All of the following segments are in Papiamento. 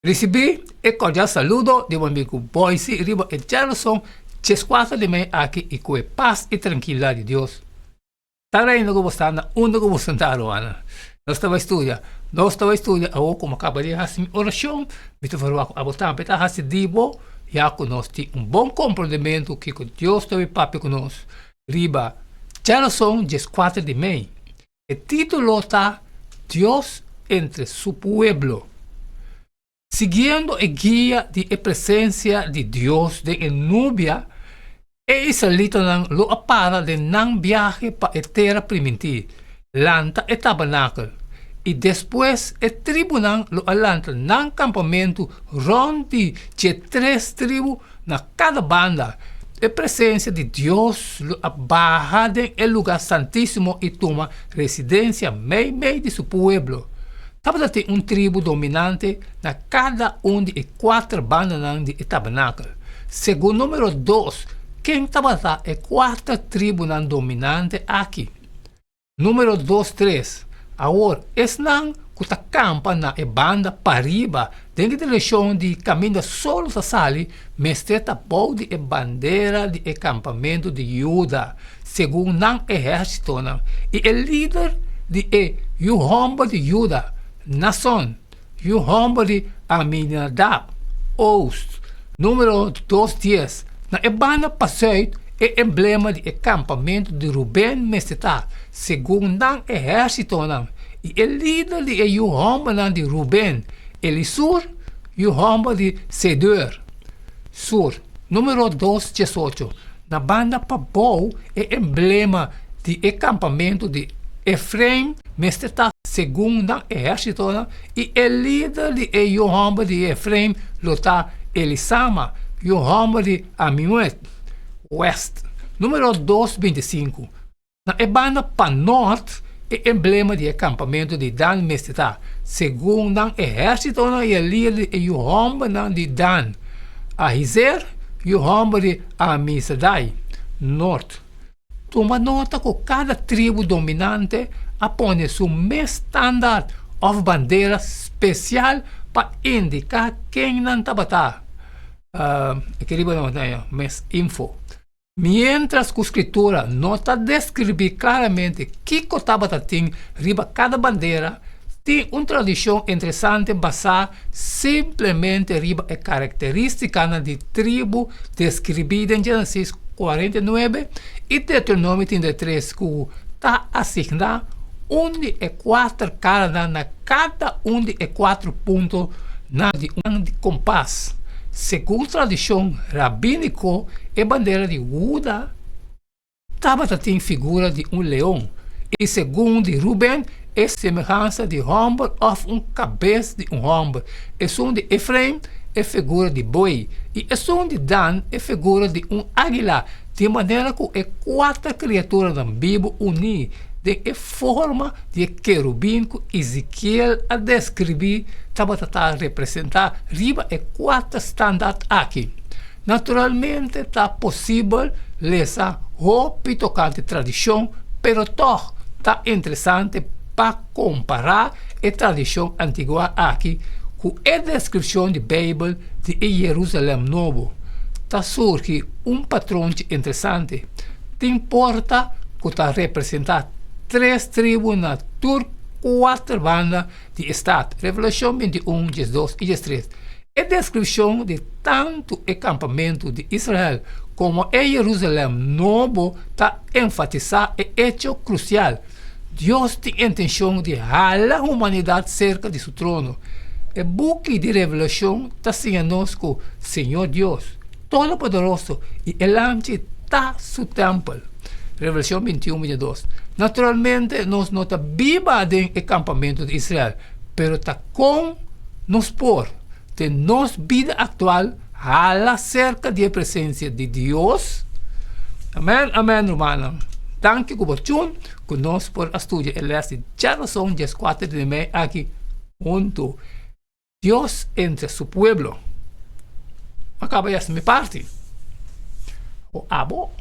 Risibí e kordial saludo di bo amigu Boyce riba e djarason 14 di mei aki i ku e pas i trankilidat di Dios ta reina ku bo sta na unda ku bo sentá rumannan. Nos ta bai studia, nos ta bai studia awor ku mi a kaba di hasi mi orashon, mi ta ferwagt ku abo tambe ta hasi di bo, ya ku nos tin un bon komprondementu kiko Dios ta bai papia ku nos riba djarason 14 di mei. E título ta Dios entre su pueblo. Siguiendo e guia di e presensia di Dios den e nubia, e israelitanan lo a para den nan biahe pa e Tera Primintí, lanta e tabernakel, i despues e tribunan lo a lanta nan kampamentu rònt di dje tres tribu Na kada banda, e presensia di Dios lo a baha den e lugá santísimo i tuma residensia meimei di su pueblo. Tabata tin un tribu dominante na kada un di e kuater bandanan di e tabernakel. Segun Número dos, ken tabata e kuater tribunan dominante aki? Número dos tres. Awor, esnan ku ta kampa na e banda pariba den e direkshon di kaminda sol ta sali mester ta bou di e bandera di e kampamentu di Juda, segun nan ehérsitonan, i e lider di e yu hòmber di Juda, Nason, Yu hòmber di Aminadab, Oost. Número dos dies. Na e banda pasùit, e emblema di e kampamentu di Ruben mester ta, segun nan ehérsitonan, i e lider di e yu hòmbernan di Ruben, Elisur, yu hòmber di Sedeur. Sur. Número dos diesocho. Na banda pabou, e emblema di e kampamentu di Efraim mester ta segun nan ehérsitonan, i e lider di e yu hòmber di Efraim lo ta Elisama, yu hòmber di Amiued. Wèst. Número dos bintisinku. Na e banda panòrt, e emblema di e kampamentu di Dan mester ta, segun nan ehérsitonan i e lider di e yu hòmbernan di Dan, Ahizer, yu hòmber di Amisadai. Nort. Tuma nota ku kada tribu dominante a pone su mes standart òf bandera spesial pa indiká ken nan tabata. E riba nos mes info. Miéntras ku Skritura no ta deskribí klaramente kiko tabata tin riba kada bandera, tin un tradishon interesante basá simplemente riba e karakterístikanan di tribu deskribí den Génesis 49 i Deuteronomio 33 ku ta asigná un di e kuater karanan na kada un di e kuater puntonan di un kompas. Segun tradishon rabíniko, e bandera di Huda tabata tin figura di un leon, i segun di Ruben, e semehansa di hòmber òf un kabes di un hòmber, esun di Efraim, e figura di buey, i esun di Dan, e figura di un águila, di manera ku e kuater kriaturanan bibu uní den e forma di e kerubin ku Ezekiel a deskribí tabata ta representá riba e kuater standart aki. Naturalmente ta posibel lesa hopi tokante tradishon, pero tòg ta interesante pa kompará e tradishon antiguá aki ku e deskripshon di Beibel di e Yerusalèm Nobo. Ta surgi un patronchi interesante. Tin porta ku ta representá tres tribu na tur kuater banda di e stat, Revelashon 21, 12 i 13. E deskripshon di tantu e kampamentu di Israel komo e Yerusalèm Nobo ta enfatisá e echo krusial, Dios tin intenshon di hala humanidat serka di su trono. E buki di Revelashon ta siña nos ku Señor Dios Todopoderoso i e Lamchi ta su tèmpel. Revelashon 21, 22. Naturalmente nos no ta biba den e kampamentu di Israel, pero ta kon nos por, den nos bida aktual, hala serka di e presensia di Dios? Amen, amen, rumannan. Danki ku bo tune ku nos por a studia e lès di djarason 14 di mei aki huntu. Dios entre su pueblo. A kaba ya mi parti. O abo,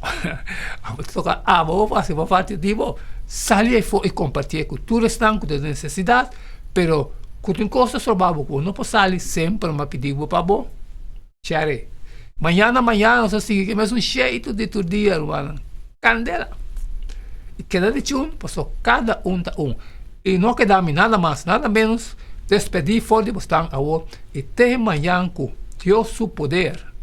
abo ta toka abo pa hasi bo parti di bo. Sali afó i kompartié ku tur esnan ku ta den nesesidat, pero. Ku tin kos ta stroba bo ku bo no por sali semper m'a pidi bo pa bo. Sherry, Mañana mañana nos a sigui ku e mesun sheitu di tur dia, rumannan. Kandela! I keda di chun pasobra kada un ta un. I no keda mi nada mas nada menos despedí for di bosnan awor i te mañan ku Dios su poder.